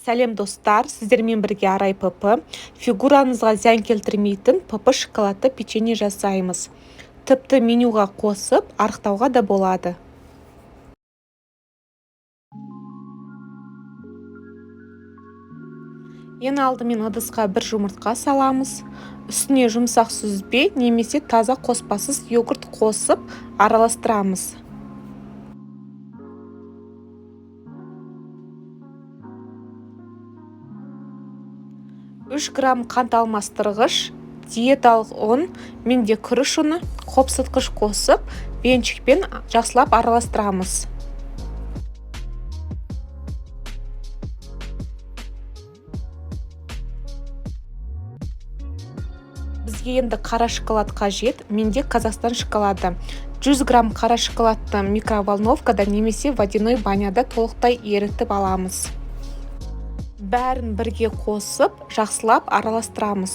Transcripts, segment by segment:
Сәлем, достар! Сіздермен бірге Арай ПП. Фигураңызға зиян келтірмейтін ПП шоколадты печенье жасаймыз. Тіпті менюға қосып, арықтауға да болады. Ең алдымен ыдысқа бір жұмыртқа саламыз. Үстіне жұмсақ сүзбе немесе таза қоспасыз йогурт қосып араластырамыз. 3 грамм қант алмастырғыш, диеталық ұн, менде күріш ұны, қопсытқыш қосып, венчикпен жақсылап араластырамыз. Бізге енді қара шоколад қажет. Менде Қазақстан шоколады. 100 грамм қара шоколадты микроволновкада немесе водяной баняда толықтай ерітіп аламыз. Бәрін бірге қосып, жақсылап араластырамыз.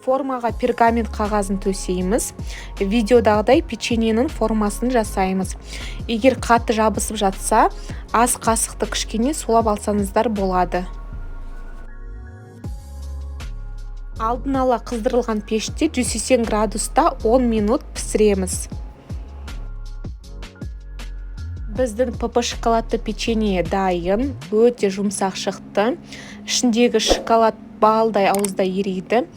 Формаға пергамент қағазын төсейміз. Видеодағыдай печеньенің формасын жасаймыз. Егер қатты жабысып жатса, ас қасықты кішкене сулап алсаңыздар болады. Алдын ала қыздырылған пеште 180 градуста 10 минут пісіреміз. Біздің ПП шоколадты печенье дайын, өте жұмсақ шықты. Ішіндегі шоколад балдай ауызда ериді.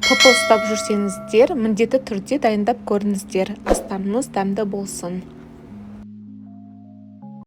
ПП ұстап жүрсеңіздер, міндетті түрде дайындап көріңіздер. Астарыңыз дәмді болсын.